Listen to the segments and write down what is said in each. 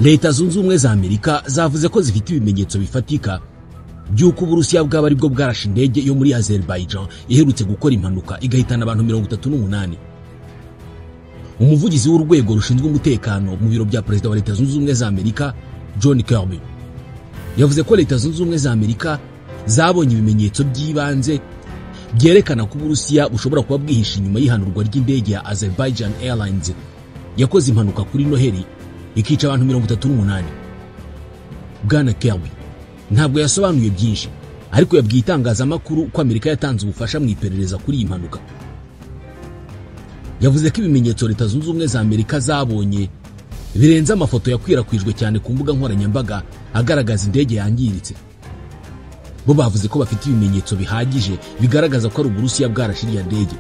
Leta Zunze Ubumwe za Amerika zavuze ko zifite ibimenyetso bifatika by'uko Uburusiya bwaba aribwo bwarashe indege yo muri Azerbaijan iherutse gukora impanuka igahitana abantu 38. Umuvugizi w'urwego rushinzwe umutekano mu biro bya Perezida wa Leta Zunze Ubumwe za Amerika, John Kirby, yavuze ko Leta Zunze Ubumwe za Amerika zabonye ibimenyetso by'ibanze byerekana ko Uburusiya bushobora kuba bwihishe inyuma y'ihanurwa ry'indege ya Azerbaijan Airlines yakoze impanuka kuri Noheli ikica abantu 38. Bwana Kirby ntabwo yasobanuye byinshi, ariko yabwiye itangazamakuru ko Amerika yatanze ubufasha mu iperereza kuri iyi mpanuka. Yavuze ko ibimenyetso Leta Zunze Ubumwe za Amerika zabonye birenze amafoto yakwirakwijwe cyane ku mbuga nkoranyambaga agaragaza indege yangiritse. Bo bavuze ko bafite ibimenyetso bihagije bigaragaza ko ari Uburusiya bwarashe iriya ndege.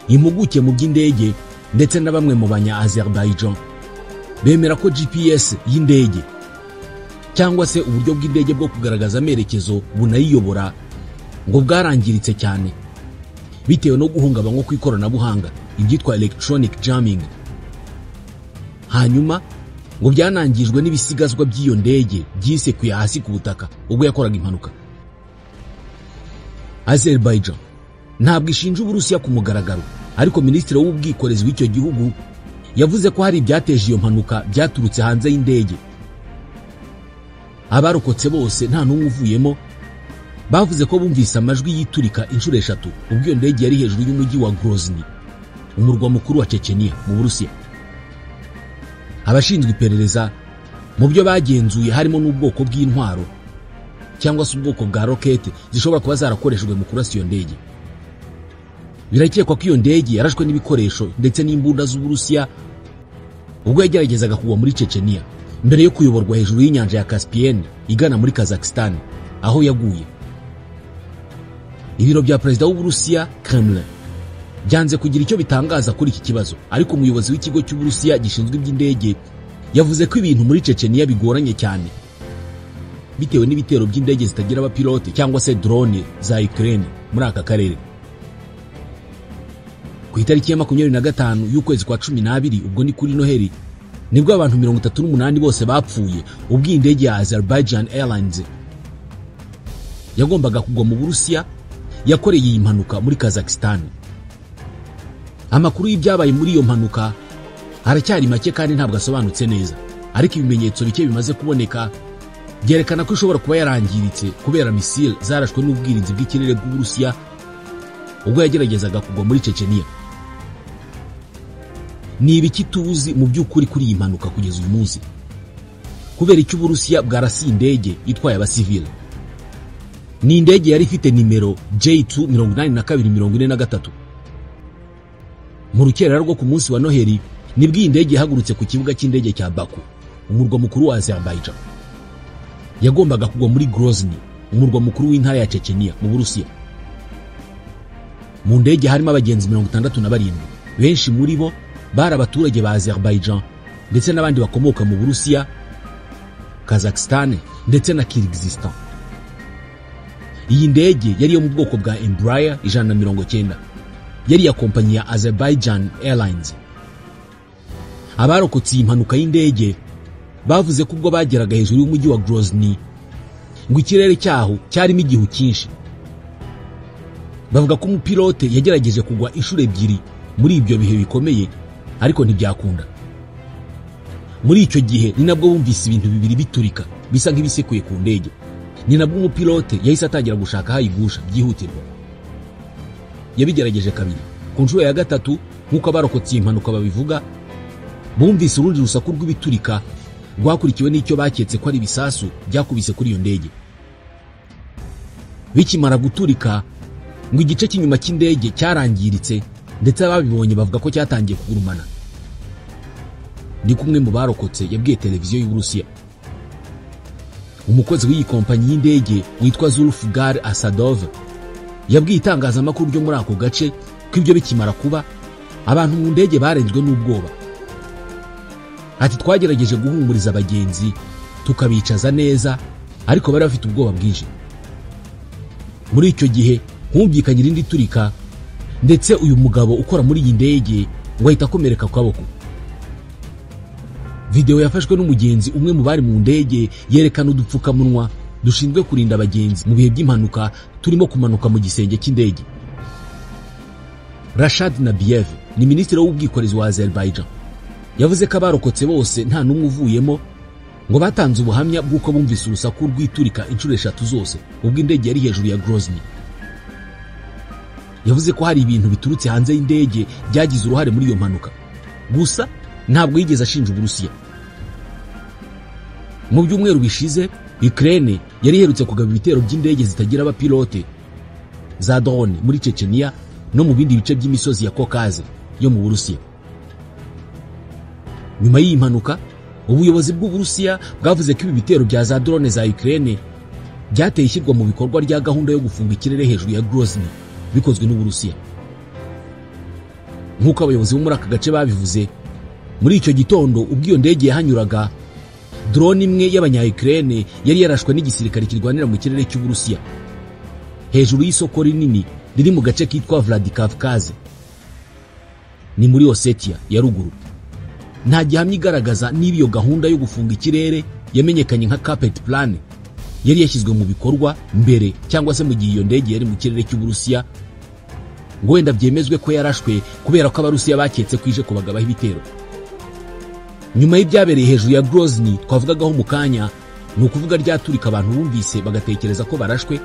Impuguke mu by'indege ndetse na bamwe mu banya Azerbaijan bemera ko GPS y'indege cyangwa se uburyo bw'indege bwo kugaragaza amerekezo bunayiyobora ngo bwarangiritse cyane bitewe no guhungabanywa kw'ikoranabuhanga, ibyitwa electronic jamming. Hanyuma ngo byanangijwe n'ibisigazwa by'iyo ndege byisekuye hasi ku butaka ubwo yakoraga impanuka. Azerbaijan ntabwo ishinja Uburusiya ku mugaragaro, ariko minisitiri w'ubwikorezi w'icyo gihugu yavuze ko hari ibyateje iyo mpanuka byaturutse hanze y'indege. Abarokotse bose nta n'umwe uvuyemo bavuze ko bumvise amajwi yiturika inshuro 3 ubwo iyo ndege yari hejuru y'umujyi wa Grozny, umurwa mukuru wa Chechnya mu Burusiya. Abashinzwe iperereza mu byo bagenzuye harimo n'ubwoko bw'intwaro cyangwa se ubwoko bwa rokete zishobora kuba zarakoreshejwe mu kurasa iyo ndege. Birakekwa ko iyo ndege yarashwe n'ibikoresho ndetse n'imbunda z'Uburusiya ubwo yageragezaga kugwa muri Chechnya mbere yo kuyoborwa hejuru y'inyanja ya Caspienne igana muri Kazakhstan aho yaguye. Ibiro bya Perezida w'Uburusiya, Kremlin, byanze kugira icyo bitangaza kuri iki kibazo, ariko umuyobozi w'ikigo cy'Uburusiya gishinzwe iby'indege yavuze ko ibintu muri Chechnya bigoranye cyane bitewe n'ibitero by'indege zitagira abapilote cyangwa se drone za Ukraine muri aka karere. Ku itariki ya 25 y'ukwezi kwa 12, ubwo ni kuri Noheli, nibwo abantu 38 bose bapfuye ubwo indege ya Azerbaijan Airlines yagombaga kugwa mu Burusiya yakoreye iyi mpanuka muri Kazakhstan. Amakuru y'ibyabaye muri iyo mpanuka aracyari make kandi ntabwo asobanutse neza, ariko ibimenyetso bike bimaze kuboneka byerekana ko ishobora kuba yarangiritse kubera misile zarashwe n'ubwirinzi bw'ikirere bw'Uburusiya ubwo yageragezaga kugwa muri Chechnya. Ni ibiki tuzi mu by'ukuri kuri iyi mpanuka kugeza uyu munsi? Kubera icyo Uburusiya bwarasiye indege itwaye abasivile? Ni indege yari ifite nimero J2 8243. Mu rukerera rwo ku munsi wa Noheli nibwo iyi ndege yahagurutse ku kibuga cy'indege cya Baku, umurwa mukuru wa Azerbaijan. Yagombaga kugwa muri Grozny, umurwa mukuru w'intara ya Chechnya mu Burusiya. Mu ndege harimo abagenzi 67, benshi muri bo bari abaturage ba Azerbaijan ndetse n'abandi bakomoka mu Burusiya, Kazakhstan ndetse na Kyrgyzstan. Iyi ndege yari yo mu bwoko bwa Embraer 190, yari ya kompanyi ya Azerbaijan Airlines. Abarokotse iyi mpanuka y'indege bavuze ko ubwo bageraga hejuru y'umujyi wa Grozny ngo ikirere cyaho cyarimo igihu cyinshi. Bavuga ko umupilote yagerageje kugwa inshuro 2 muri ibyo bihe bikomeye, ariko ntibyakunda. Muri icyo gihe ni nabwo bumvise ibintu bibiri biturika bisa nk'ibisekuye ku ndege. Ni nabwo umupilote yahise atangira gushaka hayigusha byihutirwa. Yabigerageje kabiri. Ku nshuro ya 3, nk'uko abarokotse iyi mpanuka babivuga, bumvise urundi rusaku rw'ibiturika rwakurikiwe n'icyo baketse ko ari ibisasu byakubise kuri iyo ndege. Bikimara guturika ngo igice cy'inyuma cy'indege cyarangiritse, ndetse ababibonye bavuga ko cyatangiye kugurumana. Ni kumwe mu barokotse yabwiye televiziyo y'Uburusiya. Umukozi w'iyi kompanyi y'indege witwa Zulfugar Asadov yabwiye itangazamakuru ryo muri ako gace ko ibyo bikimara kuba abantu mu ndege barenzwe n'ubwoba. Ati twagerageje guhumuriza abagenzi tukabicaza neza, ariko bari bafite ubwoba bwinshi. Muri icyo gihe humvikanye irindi turika, ndetse uyu mugabo ukora muri iyi ndege ngo ahita akomereka ku kaboko. Video yafashwe n'umugenzi umwe mu bari mu ndege yerekana udupfukamunwa dushinzwe kurinda abagenzi mu bihe by'impanuka turimo kumanuka mu gisenge cy'indege. Rashad Nabiev ni minisitiri w'ubwikorezi wa Azerbaijan. Yavuze ko abarokotse bose nta n'umwe uvuyemo, ngo batanze ubuhamya bw'uko bumvise urusaku rw'iturika inshuro 3 zose ubwo indege yari hejuru ya Grozny. Yavuze ko hari ibintu biturutse hanze y'indege byagize uruhare muri iyo mpanuka, gusa ntabwo yigeze ashinja Uburusiya. Mu byumweru bishize Ukraine yari iherutse kugaba ibitero by'indege zitagira abapilote za drone muri Chechnya no mu bindi bice by'imisozi ya Caucase yo mu Burusiya. Nyuma y'iyi mpanuka, ubuyobozi bw'Uburusiya bwavuze ko ibi bitero bya za drone za Ukraine byateye ishyirwa mu bikorwa rya gahunda yo gufunga ikirere hejuru ya Grozny bikozwe n'Uburusiya. Nk'uko abayobozi bo muri aka gace babivuze, muri icyo gitondo ubwo iyo ndege yahanyuraga, drone imwe y'abanya-Ukraine yari yarashwe n'igisirikare kirwanira mu kirere cy'Uburusiya hejuru y'isoko rinini riri mu gace kitwa Vladikavkaz, ni muri Ossetia ya ruguru. Nta gihamya igaragaza niba iyo gahunda yo gufunga ikirere yamenyekanye nka carpet plan yari yashyizwe mu bikorwa mbere cyangwa se mu gihe iyo ndege yari mu kirere cy'Uburusiya, ngo wenda byemezwe ko yarashwe kubera ko Abarusiya baketse ko ije kubagabaho ibitero. Nyuma y'ibyabereye hejuru ya Grozny twavugagaho mu kanya, ni ukuvuga ryaturika abantu bumvise bagatekereza ko barashwe,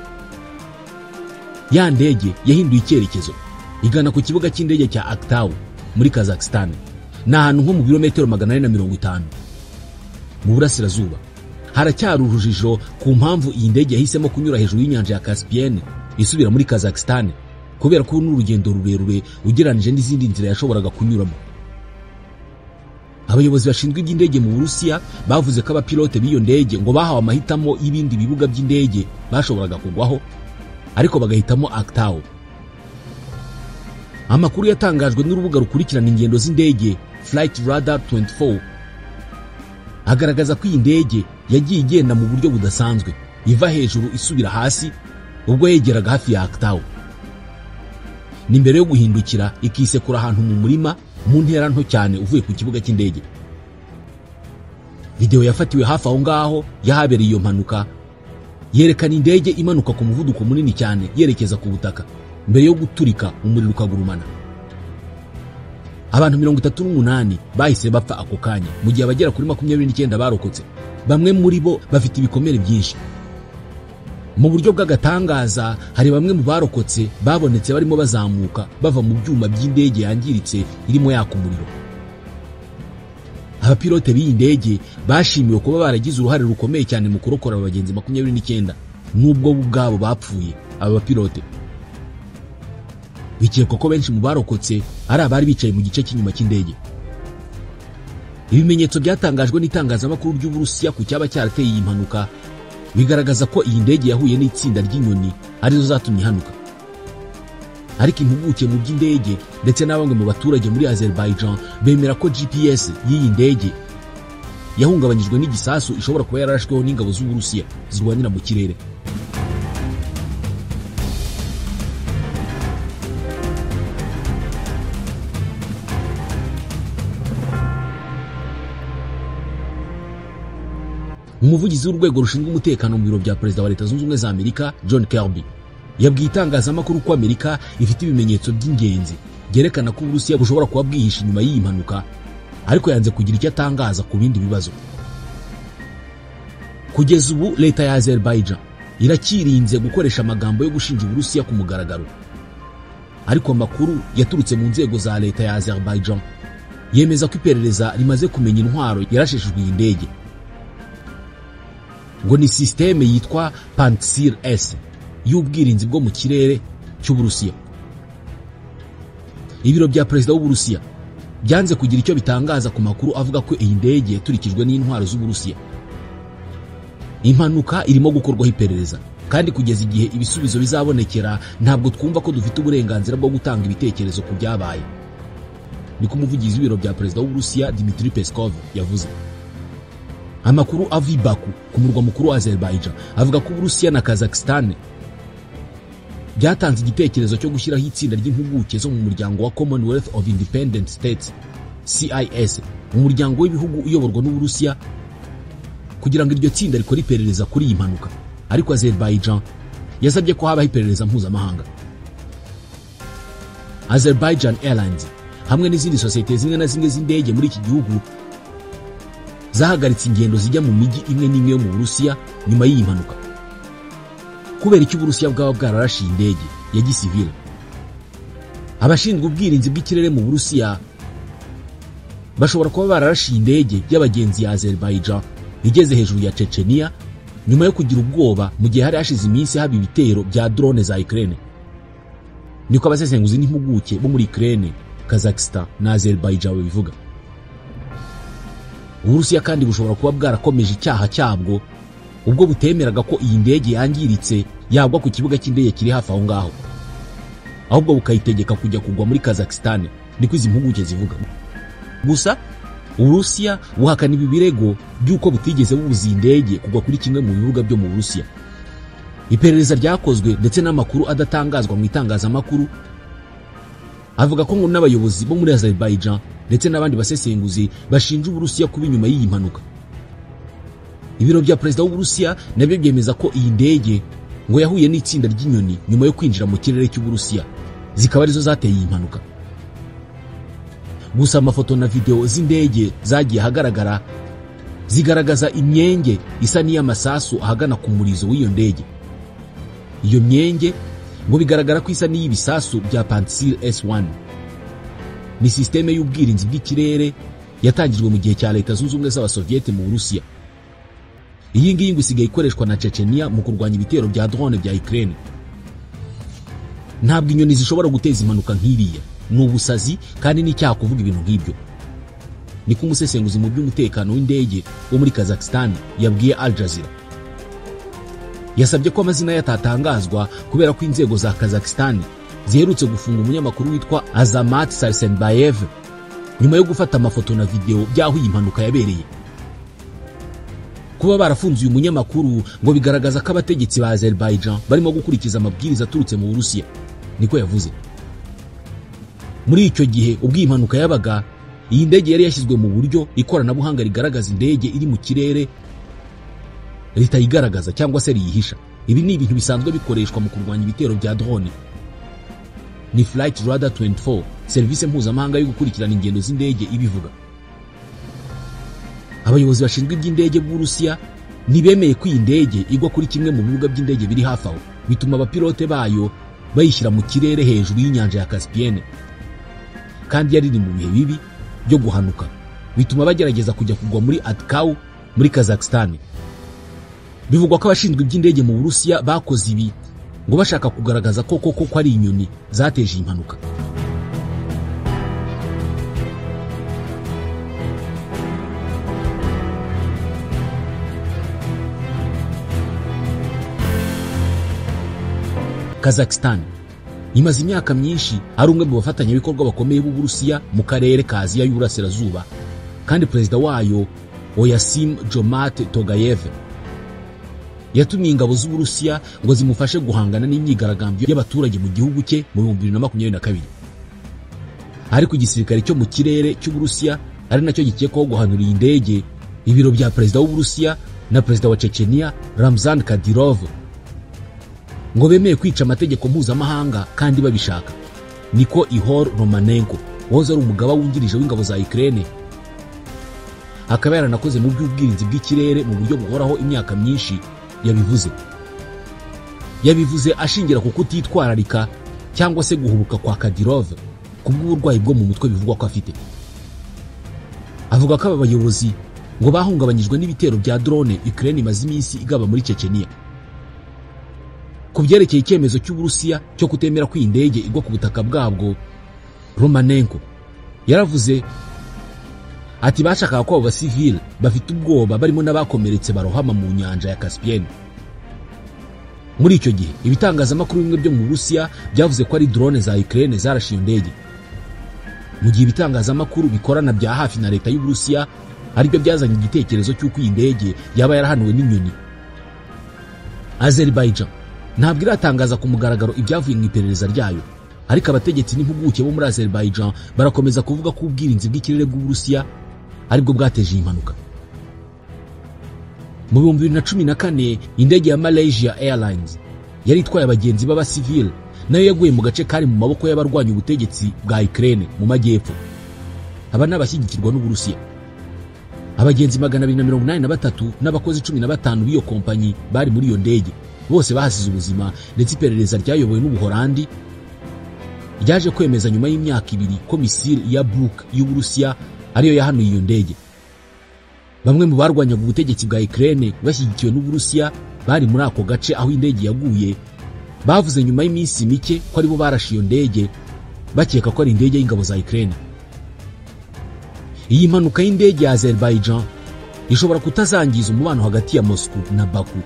ya ndege yahinduye icyerekezo igana ku kibuga cy'indege cya Aktau muri Kazakhstan, ni ahantu nko mu birometero 450 mu burasirazuba. Haracyari urujijo ku mpamvu iyi ndege yahisemo kunyura hejuru y'inyanja ya Caspienne isubira muri Kazakhstan, kubera ko ni urugendo rurerure ugereranije n'izindi nzira yashoboraga kunyuramo. Abayobozi bashinzwe iby'indege mu Burusiya bavuze ko abapilote b'iyo ndege ngo bahawe amahitamo y'ibindi bibuga by'indege bashoboraga kugwaho, ariko bagahitamo Aktau. Amakuru yatangajwe n'urubuga rukurikirana ingendo z'indege Flight Radar 24 agaragaza ko iyi ndege yagiye igenda mu buryo budasanzwe, iva hejuru isubira hasi ubwo yegeraga hafi ya Aktau. Ni mbere yo guhindukira ikisekura ahantu mu murima mu ntera nto cyane uvuye ku kibuga cy'indege. Video yafatiwe hafi aho ngaho yahabereye iyo mpanuka yerekana indege imanuka ku muvuduko munini cyane yerekeza ku butaka mbere yo guturika umuriro ukagurumana. Abantu 38 bahise bapfa ako kanya, mu gihe abagera kuri 29 barokotse. Bamwe muri bo bafite ibikomere byinshi. Mu buryo bw'agatangaza, hari bamwe mu barokotse babonetse barimo bazamuka bava mu byuma by'indege yangiritse irimo yaka umuriro. Abapilote b'iyi ndege bashimiwe kuba baragize uruhare rukomeye cyane mu kurokora abagenzi 29 nubwo bo ubwabo bapfuye. Aba bapilote bikekwa ko benshi mu barokotse ari abari bicaye mu gice cy'inyuma cy'indege. Ibimenyetso byatangajwe n'itangazamakuru ry'Uburusiya ku cyaba cyarateye iyi mpanuka bigaragaza ko iyi ndege yahuye n'itsinda ry'inyoni arizo zatumye ihanuka. Ariko impuguke mu by'indege ndetse na bamwe mu baturage muri Azerbaijan bemera ko GPS y'iyi ndege yahungabanyijwe n'igisasu ishobora kuba yararashweho n'ingabo z'Uburusiya zirwanira mu kirere. Umuvugizi w'urwego rushinzwe umutekano mu biro bya Perezida wa Leta Zunze Ubumwe za Amerika John Kirby yabwiye itangazamakuru ko Amerika ifite ibimenyetso by'ingenzi byerekana ko Uburusiya bushobora kuba bwihishe inyuma y'iyi mpanuka, ariko yanze kugira icyo atangaza ku bindi bibazo. Kugeza ubu leta ya Azerbaijan irakirinze gukoresha amagambo yo gushinja Uburusiya ku mugaragaro, ariko amakuru yaturutse mu nzego za leta ya Azerbaijan yemeza ko iperereza rimaze kumenya intwaro yarasheshejwe iyi ndege, ngo ni systeme yitwa Pantsir S y'ubwirinzi bwo mu kirere cy'Uburusiya. Ibiro bya Perezida w'Uburusiya byanze kugira icyo bitangaza ku makuru avuga ko iyi ndege yaturikijwe n'intwaro z'Uburusiya. Impanuka irimo gukorwaho iperereza, kandi kugeza igihe ibisubizo bizabonekera ntabwo twumva ko dufite uburenganzira bwo gutanga ibitekerezo ku byabaye, niko umuvugizi w'ibiro bya Perezida w'Uburusiya Dmitry Peskov yavuze. Amakuru ava i Baku ku murwa mukuru wa Azerbaijan avuga ko Uburusiya na Kazakhstan byatanze igitekerezo cyo gushyiraho itsinda ry'impuguke zo mu muryango wa Commonwealth of Independent States CIS umuryango w'ibihugu uyoborwa n'Uburusiya, kugira ngo iryo tsinda rikore iperereza kuri iyi mpanuka. Ariko Azerbaijan yasabye ko habaho iperereza mpuzamahanga. Azerbaijan Airlines hamwe n'izindi sosiyete zimwe na zimwe z'indege muri iki gihugu zahagaritse ingendo zijya mu mijyi imwe n'imwe yo mu Burusiya nyuma y'iyi mpanuka. Kubera icyo Uburusiya bwaba bwararashiye indege ya gisivile, abashinzwe ubwirinzi bw'ikirere mu Burusiya bashobora kuba bararashiye indege y'abagenzi ya Azerbaijan igeze hejuru ya Chechenia nyuma yo kugira ubwoba mu gihe hari hashize iminsi haba ibitero bya drone za Ukraine. Niko abasesenguzi n'impuguke bo muri Ukraine, Kazakhstan na Azerbaijan babivuga. Uburusiya kandi bushobora kuba bwarakomeje icyaha cyabwo ubwo butemeraga ko iyi ndege yangiritse yagwa ku kibuga cy'indege kiri hafi aho ngaho, ahubwo bukayitegeka kujya kugwa muri Kazakhstan, niko izi mpuguke zivuga. Gusa Uburusiya buhakana ibi birego by'uko butigeze bubuza indege kugwa kuri kimwe mu bibuga byo mu Burusiya. Iperereza ryakozwe ndetse n'amakuru adatangazwa mu itangazamakuru avuga ko ngo n'abayobozi bo muri Azerbaijan ndetse n'abandi basesenguzi bashinja Uburusiya kuba inyuma y'iyi mpanuka. Ibiro bya perezida w'Uburusiya nabyo byemeza ko iyi ndege ngo yahuye n'itsinda ry'inyoni nyuma yo kwinjira mu kirere cy'Uburusiya, zikaba arizo zateye iyi mpanuka. Gusa amafoto na video z'indege zagiye ahagaragara zigaragaza imyenge isa n'iy'amasasu ahagana ku murizo w'iyo ndege. Iyo myenge ngo bigaragara ko isa n'iy'ibisasu bya Pantsir S1. Ni systeme y'ubwirinzi bw'ikirere yatangijwe mu gihe cya Leta Zunze Ubumwe z'Abasoviete mu Burusiya. Iyi ngiyi ngo isigaye ikoreshwa na Chechenia mu kurwanya ibitero bya drone bya Ukraine. Ntabwo inyoni zishobora guteza impanuka nk'iriya, ni ubusazi kandi n'icyaha kuvuga ibintu nk'ibyo, niko umusesenguzi mu by'umutekano w'indege wo muri Kazakhstan yabwiye Al Jazeera. Yasabye ko amazina ye atatangazwa kubera ko inzego za Kazakhstan ziherutse gufunga umunyamakuru witwa Azamat Sarsenbayev nyuma yo gufata amafoto na video by'aho iyi mpanuka yabereye. Kuba barafunze uyu munyamakuru ngo bigaragaza ko abategetsi ba Azerbaijan barimo gukurikiza amabwiriza aturutse mu Burusiya, niko yavuze. Muri icyo gihe ubwo iyi mpanuka yabaga, iyi ndege yari yashyizwe mu buryo ikoranabuhanga rigaragaza indege iri mu kirere ritayigaragaza cyangwa se riyihisha. Ibi ni ibintu bisanzwe bikoreshwa mu kurwanya ibitero bya drone. Ni Flight Radar 24, serivisi mpuzamahanga yo gukurikirana ingendo z'indege ibivuga. Abayobozi bashinzwe iby'indege b'Uburusiya ntibemeye ko iyi ndege igwa kuri kimwe mu bibuga by'indege biri hafi aho, bituma abapilote bayo bayishyira mu kirere hejuru y'inyanja ya Caspienne, kandi yari iri mu bihe bibi byo guhanuka, bituma bagerageza kujya kugwa muri Atkau muri Kazakhstan. Bivugwa ko abashinzwe iby'indege mu Burusiya bakoze ibi ngo bashaka kugaragaza ko koko ko ari inyoni zateje iyi mpanuka. Kazakhstan imaze imyaka myinshi ari umwe mu bafatanyabikorwa bakomeye b'Uburusiya mu karere ka Aziya y'Uburasirazuba, kandi perezida wayo Oyasim Jomart Togayev yatumye ingabo z'Uburusiya ngo zimufashe guhangana n'imyigaragambyo y'abaturage mu gihugu cye mu 2022. Ariko igisirikare cyo mu kirere cy'Uburusiya ari nacyo gikekwaho guhanura iyi ndege, ibiro bya perezida w'Uburusiya na perezida wa Chechenia Ramzan Kadyrov ngo bemeye kwica amategeko mpuzamahanga kandi babishaka. Niko Ihor Romanenko wahoze ari umugaba wungirije w'ingabo za Ukraine, akaba yaranakoze mu by'ubwirinzi bw'ikirere mu buryo buhoraho imyaka myinshi, yabivuze. Yabivuze ashingira ku kutitwararika cyangwa se guhubuka kwa Kadyrov kubw'uburwayi bwo mu mutwe bivugwa ko afite. Avuga ko aba bayobozi ngo bahungabanyijwe n'ibitero bya drone Ukraine imaze iminsi igaba muri Chechenia. Ku byerekeye icyemezo cy'Uburusiya cyo kutemera ko iyi ndege igwa ku butaka bwabwo, Romanenko yaravuze ati bashakaga ko abo basivile bafite ubwoba barimo n'abakomeretse barohama mu nyanja ya Caspienne. Muri icyo gihe ibitangazamakuru bimwe byo mu Burusiya byavuze ko ari drone za Ukraine zarashe iyo ndege, mu gihe ibitangazamakuru bikorana bya hafi na leta y'Uburusiya aribyo byazanye igitekerezo cy'uko iyi ndege yaba yarahanuwe n'inyoni. Azerbaijan ntabwo iratangaza ku mugaragaro ibyavuye mu iperereza ryayo, ariko abategetsi n'impuguke bo muri Azerbaijan barakomeza kuvuga ko ubwirinzi bw'ikirere bw'Uburusiya aribwo bwateje iyi mpanuka. Mu 2014 indege ya Malaysia Airlines yari itwaye abagenzi b'abasivile nayo yaguye mu gace kari mu maboko y'abarwanya ubutegetsi bwa Ukraine mu majyepfo. Aba n'abashyigikirwa n'Uburusiya. Abagenzi 283 n'abakozi 15 b'iyo kompanyi bari muri iyo ndege bose bahasize ubuzima, ndetse iperereza ryayobowe n'Ubuholandi ryaje kwemeza nyuma y'imyaka 2 ko misile ya Buk y'Uburusiya ariyo yahanuye iyo ndege. Bamwe mu barwanyaga ubutegetsi bwa Ukraine bashyigikiwe n'Uburusiya bari muri ako gace aho indege yaguye bavuze nyuma y'iminsi mike ko aribo barashe iyo ndege, bakeka ko ari indege y'ingabo za Ukraine. Iyi mpanuka y'indege ya Azerbaijan ishobora kutazangiza umubano hagati ya Moscow na Baku,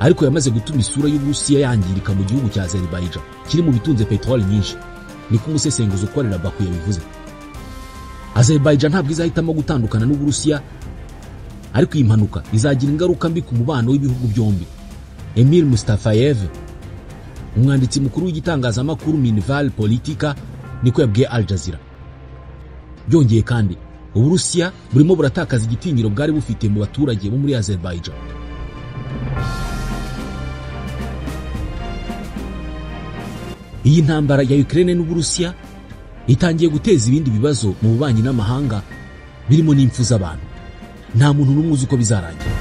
ariko yamaze gutuma isura y'Uburusiya yangirika mu gihugu cya Azerbaijan kiri mu bitunze peteroli nyinshi, niko umusesenguzi ukorera Baku yabivuze. Azerbaijan ntabwo izahitamo gutandukana n'Uburusiya, ariko iyi mpanuka izagira ingaruka mbi ku mubano w'ibihugu byombi. Emil Mustafayev, umwanditsi mukuru w'igitangazamakuru Minval Politika, niko yabwiye Al Jazeera. Byongeye kandi, Uburusiya burimo buratakaza igitinyiro bwari bufite mu baturage bo muri Azerbaijan. Iyi ntambara ya Ukraine n'Uburusiya itangiye guteza ibindi bibazo mu bubanyi n'amahanga birimo n'impfu z'abantu. Nta muntu n'umwe uzi uko bizarangira.